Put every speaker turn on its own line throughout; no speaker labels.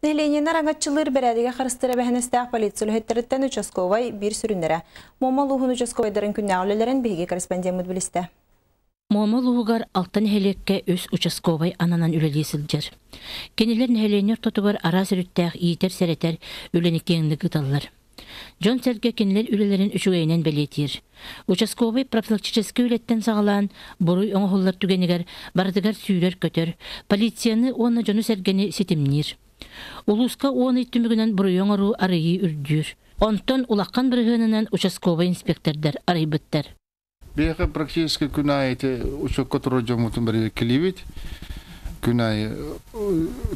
Нэһилиэнньэни араҥаччылыыр, бэрээдэги харыстыыр эбээһинэстээх полиция үлэһиттэриттэн участковай биир сүрүннэрэ. Муома улууһун участковайдарын күннээҕи үлэлэрин биһиги корреспондеммыт билистэ.
Муома улууһугар алта нэһилиэккэ үс участковай ананан үлэлии сылдьар. Кинилэр нэһилиэнньэ ортотугар араас өрүттээх иитэр-сэрэтэр үлэни киэҥник ыыталлар. Дьон-сэргэ кинилэр үлэлэрин үчүгэйинэн бэлиэтиир. Участковай профилактическай үлэттэн саҕалаан, буруй оҥоһуллар түгэнигэр барытыгар сүүрэр-көтөр, полицияны уонна дьону-сэргэни ситимниир. Улууска 10 ый түмүгүнэн буруйу оҥоруу арыйыы үрдүүр. Онтон улахан бырыһыанынан участковай инспектордар арыйбыттар.
Биһиэхэ практически күн аайы ити учуокка турар дьоммутун бэрэбиэркэлиибит. Күн аайы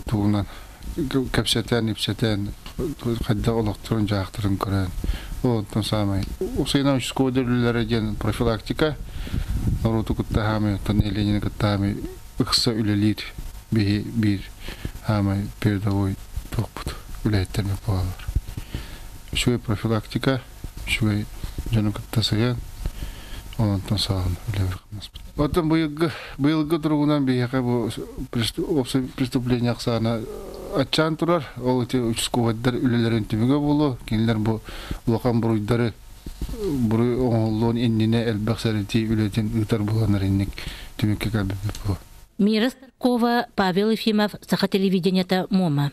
тугунан кэпсэтэн, ипсэтэн, хайдах олохторун-дьаһахтарын көрөн. Онтон саамай Усейна участковый үлэлэрэ диэн профилактика, норуоту кытта хаамай, оттон нэһилиэнньэни кытта хаамай ыкса үлэлиир биһи биир хаамай передовой туохпут үлэһиттэрбит буолаллар. Үчүгэй профилактика, үчүгэй дьону кытта сыһыан, онтон саҕаланар үлэбит-хамнаспыт. Оттон быйылгы, быйылгы туругунан биһиэхэ бу общее преступление ахсаана аччаан турар. Ол ити участковайдар үлэлэрин түмүгэ буолуо. Кинилэр бу улахан буруйдары буруй оҥоһуллуон иннинэ элбэх сэрэтии үлэтин ыытар буоланнар инник түмүккэ кэлбиппит буолуо.
Мира Старкова, Павел Ефимов, Саха телевидениета, Муома.